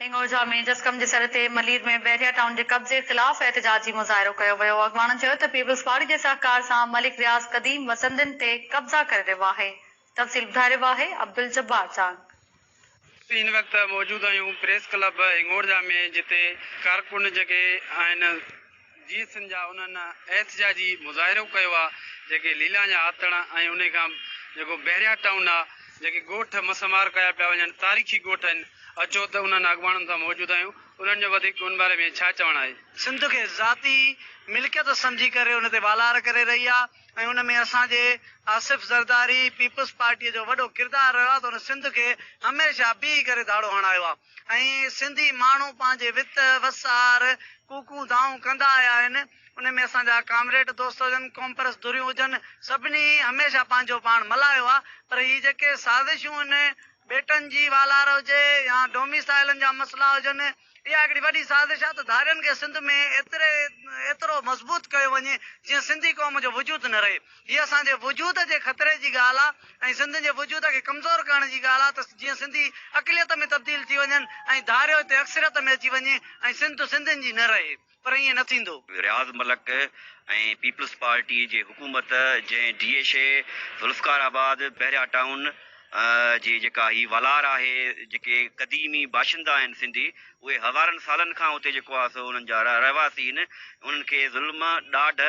هنڱورجا ۾ جسقم جي سڏ تي ملير ۾ بحريا ٽائون جي قبضي خلاف احتجاجي مظاهرو ڪيو ويو. اڳواڻن چيو ته پيپلز پارٽي جي سهڪار سان ملڪ رياض قديم وسندين تي قبضا ڪري رهيو آهي. تفصيل ٻڌائي رهيو آهي عبدالجبار چانگ. اسين هن وقت موجود آهيون پريس ڪلب هنڱورجا ۾ جتي ڪارڪن جيڪي آهن جي سن جا انهن احتجاجي مظاهرو ڪيو آ جيڪي ليلان جا آتڻ ۽ انهي کان جيڪو بحريا ٽائون آ جيڪي ڳوٺ مسمار ڪيا پيا وڃن تاريخي ڳوٺ آهن اچو ته انهن اڳواڻن سان موجود آهيون انهن جو وڌيڪ ان باري ۾ ڇا چوڻ آهي. سنڌ کي ذاتي ملڪيت سمجهي ڪري ان تي والار ڪري رهي آ ۽ ان ۾ اسان جي آصف زرداري پيپلز پارٽيء جو وڏو ڪردار رهيو آ ته ان سنڌ کي هميشه بيهي ڪري ڌاڙو هڻايو آ ۽ سنڌي ماڻهو پنهنجي وت وس آهر ڪوڪون دانهون ڪندا آيا آهن ان ۾ اسان جا ڪامريڊ دوست هجن قومپرست ڌريون هجن سڀني هميشه پنهنجو پاڻ ملهايو آ پر هي جيڪي سازشون آهن ٻيٽن جي والار هجي يا ڊوميسائلن جا مسئلا هجن اها هڪڙي وڏي سازش آهي ته ڌارين کي سنڌ ۾ ايتري ايترو مضبوط ڪيو وڃي جيئن سنڌي قوم جو وجود نه رهي. هي اسان جي وجود جي خطري جي ڳالهه آهي ۽ سنڌين جي وجود کي ڪمزور ڪرڻ جي ڳالهه آهي ته جيئن سنڌي اقليت ۾ تبديل ٿي وڃن ۽ ڌاريو هتي اڪثريت ۾ اچي وڃي ۽ سنڌ سنڌين جي نه رهي پر ائين نه ٿيندو. رياض ملڪ ۽ پيپلز پارٽي جي حڪومت جنهن ڊي ايڇ اي ذوالفقار آباد بحريا ٽائون جي جيڪا هي والار آهي جيڪي قديمي باشندا آهن سنڌي اهي هزارن سالن کان اتي جيڪو آهي سو انهن جا رهواسي آهن انهن کي ظلم ڏاڍ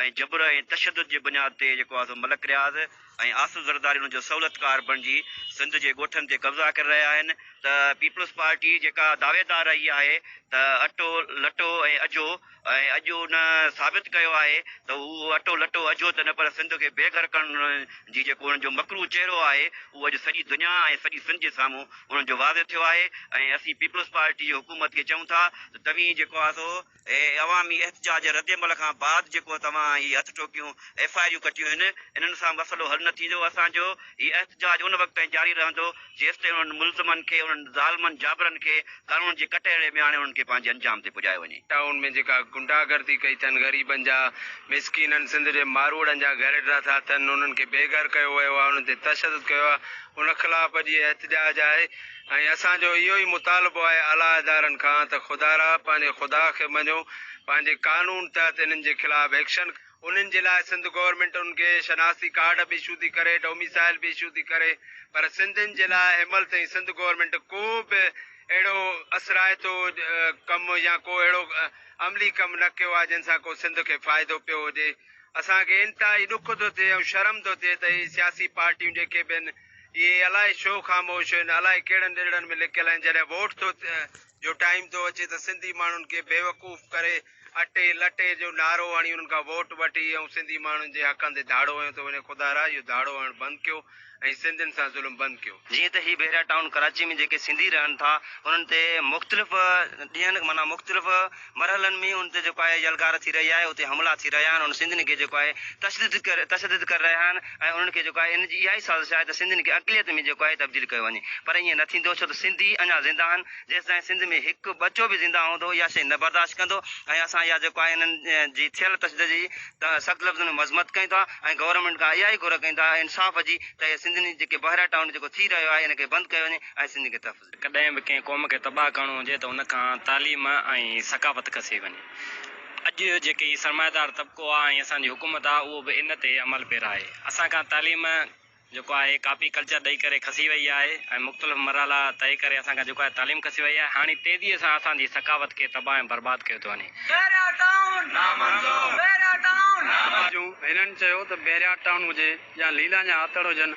۽ جبر ۽ تشدد جي بنياد تي جيڪو آهي سو ملڪ رياض ۽ آصف زرداري انهن جو سهولتڪار بڻجي سنڌ جي ڳوٺن تي قبضا ڪري رهيا آهن ته پيپلز پارٽي جيڪا دعويدار رهي آهي ته اٽو لٽو ۽ اجهو ۽ اڄ ان ثابت ڪيو آهي ته هو اٽو لٽو اجهو ته نه پر سنڌ کي بي گهر ڪرڻ جي جيڪو انهن جو مڪروه چهرو آهي اهو اڄ سڄي دنيا ۽ سڄي سنڌ جي سامهون انهن جو واضح ٿيو آهي ۽ اسين پيپلز پارٽي جي حڪومت کي چئون ٿا ته توهين جيڪو آهي سو عوامي احتجاج جي ردعمل کان بعد جيڪو توهان هي هٿ ٺوڪيون ايف I آريون ڪٽيون هن انهن سان مسئلو حل نه ٿيندو اسان جو هي احتجاج ان وقت تائين جاري رهندو جيستائين انهن ملزمن کي انهن ظالمن جابرن کي قانون جي ڪٽهڙي ۾ آڻي انهن کي پنهنجي انجام تي پڄايو وڃي. ٽائون ۾ جيڪا گنڊا گردي ڪئي اٿن غريبن جا مسڪينن سنڌ جي ماروئڙن جا گهر ڊاٿا اٿن انهن کي بي گهر ڪيو ويو آهي انهن تي تشدد ڪيو آهي ان خلاف اڄ هي احتجاج آهي ۽ اسان جو اهو ئي مطالبو آهي اعليٰ ادارن کان ته خدارا پنهنجي خدا کي مڃو پنهنجي قانون تحت انهن جي خلاف ايڪشن انهن جي لاء سنڌ گورنمينٽ انهن کي شناختي ڪارڊ به اشو ٿي ڪري، ڊوميسائل به اشو ٿي ڪري پر سنڌين جي لاء هنمهل تائين سنڌ گورنمينٽ ڪو به اهڙو اثرائتو ڪم يا ڪو اهڙو عملي ڪم نه ڪيو آهي جنهن سان ڪو سنڌ کي فائدو پيو هجي. اسان کي انتهائي ڏک ٿو ٿئي ۽ شرم ٿو ٿئي ته هي سياسي پارٽيون جيڪي به آهن اهي الائي ڇو خاموش آهن، الائي ڪهڙن ڏرڙن ۾ لڪيل آهن، جڏهن ووٽ ٿو جو ٽائيم ٿو اچي ته سنڌي ماڻهن کي بيوقوف ڪري اٽي لٽي جو نعرو هڻي انهن کان ووٽ وٺي ۽ سنڌي ماڻهن جي حقن تي ڌاڙو هنيو ٿو وڃي خدارا اهو ڌاڙو هڻڻ بند ڪيو ۽ سنڌين سان ظلم بند ڪيو. جيئن ته هي بحريا ٽائون ڪراچي ۾ جيڪي سنڌي رهن ٿا انهن تي مختلف ڏينهن معنيٰ مختلف مرحلن ۾ انهن تي جيڪو آهي يلغار ٿي رهي آهي اتي حملا ٿي رهيا آهن انهن سنڌين کي جيڪو آهي تشدد ڪري تشدد ڪري رهيا آهن ۽ انهن کي جيڪو آهي ان جي اها ئي سازش آهي ته سنڌين کي اقليت ۾ جيڪو آهي تبديل ڪيو وڃي پر ائين نه ٿيندو ڇو ته سنڌي اڃا زنده آهن جيستائين سنڌ ۾ هڪ ٻچو به زنده هوندو اها شيء نه برداشت ڪندو ۽ اسان اها جيڪو آهي انهن جي ٿيل تشدد جي سخت لفظن ۾ مذمت ڪيون ٿا ۽ گورنمينٽ کان اها ئي گهر ڪيون ٿا انصاف جي ته اهي سنڌين جي جيڪي بحريا ٽائون جيڪو ٿي رهيو آهي ان کي بند ڪيو وڃي ۽ سنڌين کي تحفظ ڏنو. ڪڏهن به ڪنهن قوم کي تباهه ڪرڻو هجي ته ان کان تعليم ۽ ثقافت کسي وڃي. اڄ جيڪي هي سرمائيدار طبقو آهي ۽ اسان جي حڪومت آهي اهو به ان تي عمل پيرا آهي. اسان کان تعليم جيڪو آهي ڪاپي ڪلچر ڏئي ڪري کسي وئي آهي ۽ مختلف مرحلا طئي ڪري اسان کان جيڪو آهي تعليم کسي وئي آهي هاڻي تيزيء سان اسان جي ثقافت کي تباهه ۽ برباد ڪيو ٿو وڃي. بحريا ٽائون نامنظور بحريا ٽائون نامنظور. هنن چيو ته بحريا ٽائون هجي يا ليلان جا آتڙ هجن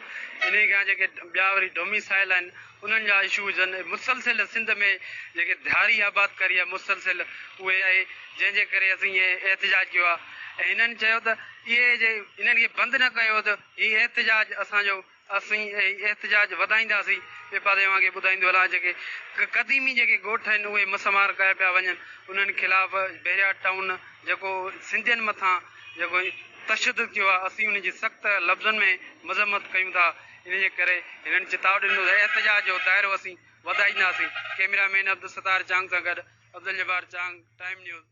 انهي کان جيڪي ٻيا وري ڊوميسائل آهن انهن جا اشو هجن مسلسل سنڌ ۾ جيڪي ڌاري آبادڪاري آهي مسلسل اهي آهي جنهن جي ڪري اسين اهي احتجاج ڪيو آهي ۽ هنن چيو ته اهي جي انهن کي بند نه ڪيو ته هي احتجاج اسان جو اسين هي احتجاج وڌائينداسين ٻئي پاسي اوهان کي ٻڌائيندو هلان جيڪي قديمي جيڪي ڳوٺ آهن اهي مسمار ڪيا پيا وڃن انهن خلاف بحريا ٽائون جيڪو سنڌين مٿان جيڪو تشدد ڪيو آهي اسين ان جي سخت لفظن ۾ مذمت ڪيون ٿا ان جي ڪري هنن چتاء ڏنو ته احتجاج جو دائرو اسين وڌائينداسين ڪئميرا مين عبدالستار چانگ سان گڏ عبدالجبار چانگ ٽائيم نيوز.